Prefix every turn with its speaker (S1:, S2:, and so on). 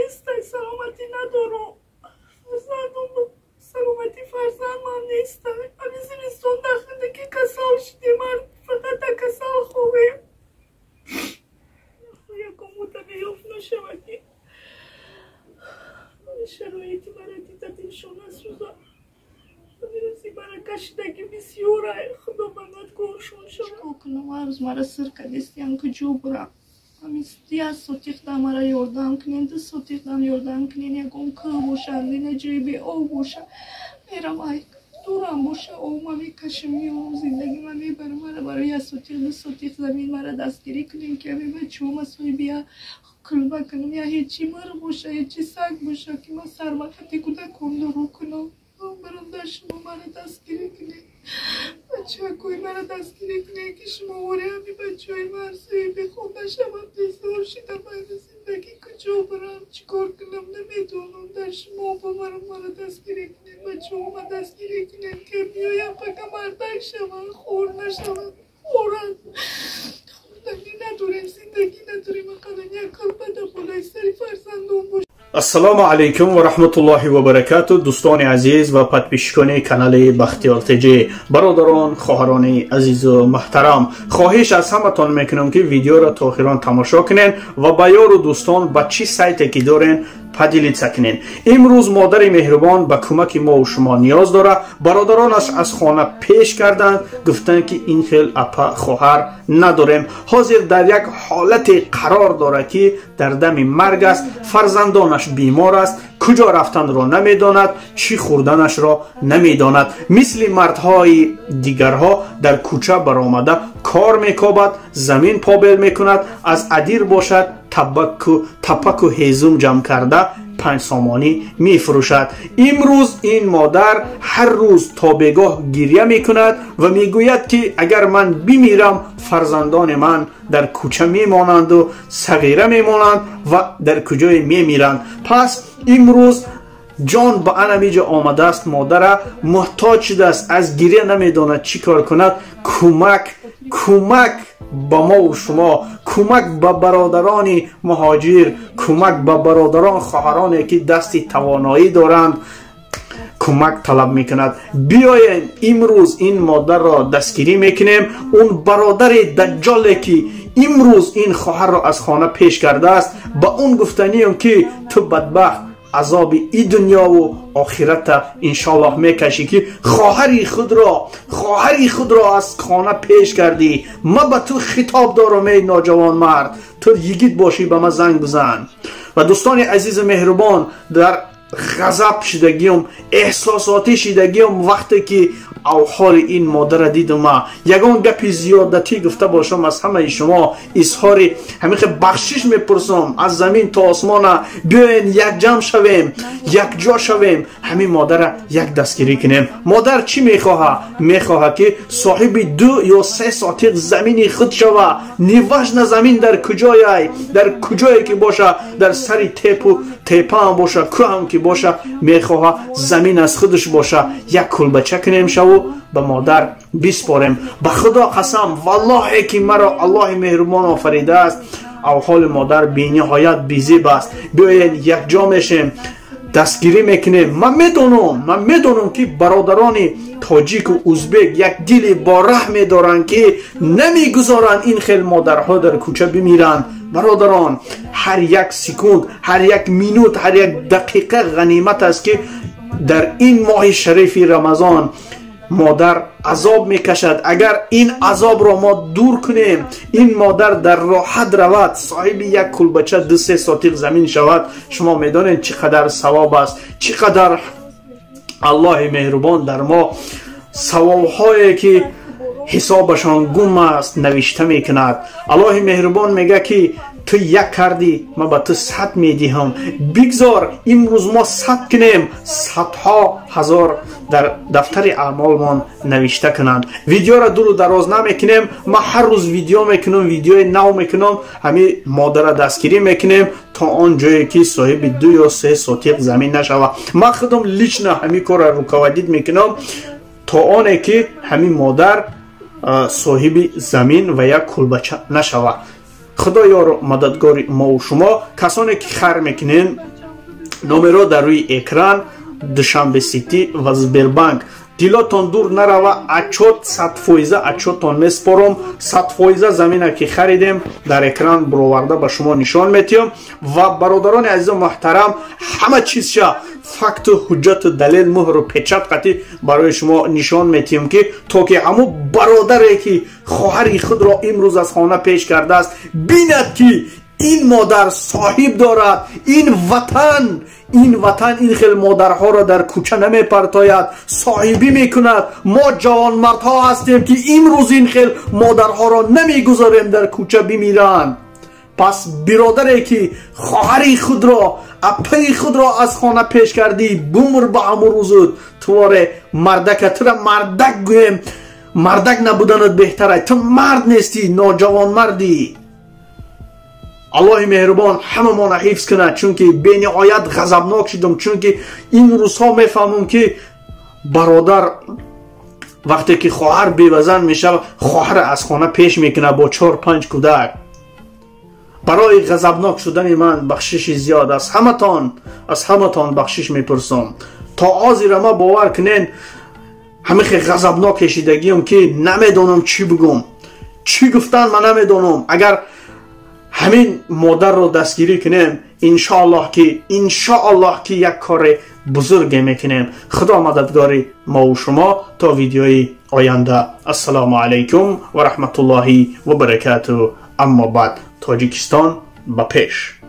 S1: Нест, саломатӣ надорам. Фарзандам, саломатӣ фарзандам нест. Ҳамин зимистон дахлида ки касал шудем, фақат дар касал хобем. Ягон муддате ёфт нашавад ки шароити мара дида дилшон насӯзад. Рӯзи мара кашидаги бисёра, Худо ба мадгоршон шавад. Чикор кунам? Ҳар рӯз мара сир кадистиям, куҷо бурам? Ҳамин як сотихдам мара ёрдам кунен, ду сотихдам ёрдам кунен, ягон кӯҳ бошад, ина ҷои беоб боша, мерам, ай дурам боша, обма мекашам, меом, зиндагима мебарам. Мара барои як сотих, ду сотих замин мара дастгирӣ кунем, ки ҳамин бачаҳома соҳиби як кулба кунам, я ҳечи мурғ боша, ҳечи саг боша, ки ман сармақати кӯдакон дору кунам. Бародар, шумо мара дастгирӣ кунед, бачакои мара дастгирӣ кунед, ки шумо вори ҳами бачаҳои ман соҳиби хона шавам. Безор шидам аз зиндагӣ, куҷо барам, чӣ кор кунам, намедонам. Дар шумо ба мара дастгирӣ кунед, бачаҳома дастгирӣ кунед, ки биёям пака мардак шаванд, хор нашаванд. Хоранд, хӯрданӣ надорем, зиндагӣ надорем, ақаллан як кулба дар болои сари фарзандон бош.
S2: Ассалому алайкум ва раҳматуллоҳи ва баракату, дӯстони азиз ва подписчикони канали Бахтиёр ТЖ, бародарон, хоҳарони азизу муҳтарам, хоҳиш аз ҳаматон мекунам, ки видеоро то охирон тамошо кунед ва ба ёру дӯстон, ба чӣ сайте ки дорен, поделиться кунед. Имрӯз модари меҳрубон ба кӯмаки мову шумо ниёз дорад. Бародаронаш аз хона пеш карданд, гуфтанд, ки ин хел апа, хоҳар надорем. Ҳозир дар як ҳолате қарор дорад, ки дар дами марг аст. Фарзандонаш бемор аст, куҷо рафтанро намедонад, чӣ хӯрданашро намедонад. Мисли мардҳои дигарҳо дар кӯча баромада кор мекобад, замин побел мекунад, аз адир бошад, тапаку ҳезум ҷамъ карда 5 сомонӣ мефурӯшад. Имрӯз ин модар ҳар рӯз то бегоҳ гиря мекунад ва мегӯяд, ки агар ман бимирам, фарзандони ман дар кӯча мемонанду сағира мемонанд ва дар куҷое мемиранд. Пас имрӯз ҷон ба анамиҷо омадааст, модара муҳтоҷ шудааст, аз гиря намедонад чӣ кор кунад. Кӯмак, кӯмак ба мову шумо, кӯмак ба бародарони муҳоҷир, кӯмак ба бародарон, хоҳароне, ки дасти тавоноӣ доранд, кӯмак талаб мекунад. Биёен, имрӯз ин модарро дастгирӣ мекунем. Он бародари даҷҷоле, ки имрӯз ин хоҳарро аз хона пеш кардааст, ба он гуфтанием, ки ту бадбахт, азоби и дунёву охирата иншоаллоҳ мекашӣ, ки хоҳари худро аз хона пеш кардӣ. Ма ба ту хитоб дорам, эй ноҷавонмард, ту йигит бошӣ, ба ма занг бизан. Ва дӯстони азизу меҳрубон, дар ғазаб шидагиём, эҳсосотӣ шидагиём, вақте ки авҳоли ин модара дидума, ягон гапи зиёдатӣ гуфта бошам, аз ҳамаи шумо изҳори ҳамин бахшиш мепурсам, аз замин то осмона. Биёен, якҷамъ шавем, якҷо шавем, ҳамин модара як дастгирӣ кунем. Модар чӣ мехоҳад? Мехоҳад, ки соҳиби 2 ё 3 сотиқ замини худ шава. Неважно, замин дар куҷояй, дар куҷое ки боша, дар сари тепу тепаам боша, кӯҳам ки боша, мехоҳад замин аз худаш боша. Як кулбача кунем шаву ба модар биспорем. Ба Худо қасам, валлоҳе ки маро Аллоҳи меҳрубон офаридааст, авҳоли модар бениҳоят безеб аст. Биёед, якҷо мешем, дастгирӣ мекунем. Ман медонам, ки бародарони тоҷику узбек як дили бораҳме доранд, ки намегузоранд ин хел модарҳо дар кӯча бимиранд. Бародарон, ҳар як секунд, ҳар як минут, ҳар як дақиқа ғанимат аст, ки дар ин моҳи шарифи Рамазон модар азоб мекашад. Агар ин азобро мо дур кунем, ин модар дар роҳат равад, соҳиби як кулбача, 2-3 сотиқ замин шавад, шумо медонед, чӣ қадар савоб аст, чӣ қадар Аллоҳи меҳрубон дар мо савобҳое, ки ҳисобашон гум аст, навишта мекунад. Аллоҳи меҳрубон мегӯяд, ки ту як кардӣ, ман ба ту 100 медиҳам. Бигзор имрӯз мо 100 кунем, садҳо ҳазор дар дафтари аъмолмон навишта кунанд. Видеоро дуру дароз намекунем. Ман ҳар рӯз видео мекунам, видеои нав мекунам. Ҳамин модара дастгирӣ мекунем то он ҷое, ки соҳиби 2 ё 3 сотиқ замин нашавад. Ман худам лично ҳамин корро руководить мекунам, то оне ки ҳамин модар соҳиби замин ва як кулбача нашавад. Худо ёру мададгори мову шумо. Касоне ки хайр мекунем. Номерҳо дар рӯи экран, Душанбе Сити ва Сбербанк. Дилотон дур нарава, отчёт 100% отчётон меспором, 100% замина ки харидем дар экран буроварда ба шумо нишон метиҳам. Ва бародарони азизу муҳтарам, ҳама чизша факту ҳуҷҷату далел, муҳру печат қатӣ барои шумо нишон метиҳам, ки то ки ҳамун бародаре ки хоҳари худро имрӯз аз хона пеш кардааст, бинад ки ин модар соҳиб дорад, ин ватан, ин ватан ин хел модарҳоро дар кӯча намепартояд, соҳибӣ мекунад. Мо ҷавонмардҳо ҳастем, ки имрӯз ин хел модарҳоро намегузорем дар кӯча бимиранд. Пас биродаре ки хоҳари худро, апаи худро аз хона пеш кардӣ, бумр ба ҳамун рӯзут. Туворе мардака, тура мардак гӯем, мардак набуданат беҳтарай. Ту мард нестӣ, ноҷавонмардӣ. Аллоҳи меҳрубон ҳамамонро ҳифз кунад, чунки бениҳоят ғазабнок шудам, чунки ин рӯзҳо мефаҳмам, ки бародар вақте ки хоҳар бевазан мешавад, хоҳар аз хона пеш мекунад бо 4-5 кӯдак. Барои ғазабнок шудани ман бахшиши зиёд аз ҳаматон, аз ҳаматон бахшиш мепурсам. То ҳозира ма бовар кунен, ҳамихе ғазабнок кешидагиам, ки намедонам чӣ бигӯм, чӣ гуфтан ман намедонам. Агар ҳамин модарро дастгирӣ кунем, иншоаллоҳ ки, иншоаллоҳ ки як кори бузурге мекунем. Худо мададгори мову шумо. То видеои оянда, ассалому алайкум ва раҳматуллоҳи ва баракату. Аммо баъд, Тоҷикистон ба пеш.